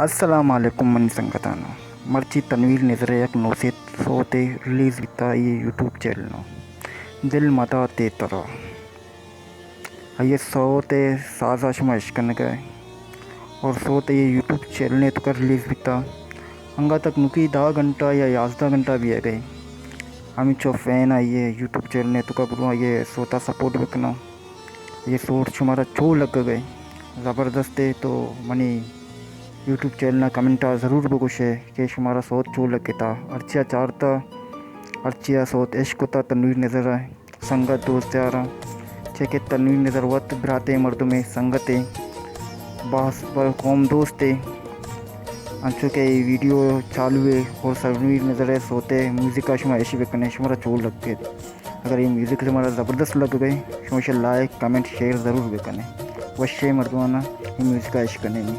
السلام علیکم منی سنگتانو، مرچی تنویر نظر ءِ یک نوسیت سوتے ریلیز بیتا اے یوٹیوب چینل ءَ، دل مداتے ترا۔ آئی ءِ سوت ءِ ساز ءَ شما اشکنگ ءَ اور سوت اے یوٹیوب چینل ءِ توکا ریلیز بیتا۔ انگا تک نوکی دہ گھنٹہ یا یازدہ گھنٹہ بیگ ءَ۔ ہمینچو فین آئی ءِ یوٹیوب چینل ءِ توکا برو آئی ءِ سوت ءَ سپورٹ بکنو۔ اے سوت شمارا چو لگگ ءَ؟ زبردست ءَ۔ تو منی یوٹیوب چینل ءَ کمنٹ ءَ ضرور بگوشے کہ شمارا سوت چو لگتا، ہرچیا چارتا، ہرچیا سوت عشق کتا تنویر نظر ءِ۔ سنگت دوست یاراں، چہ کہ تنویر نظر وت براتے مردمے، سنگتے، باز بر قوم دوستے۔ انچو کہ اے ویڈیو چالو ہے اور تنویر نظر ءِ سوتے میوزک ءَ شما اش بکنے، شمارا چو لگت؟ اگر اے میوزک شمارا زبردست لگ گئے، شما اسے لائک، کمنٹ، شیئر ضرور بکنے۔ وشے مردمانا، اے میوزک ءَ اش کنے نی۔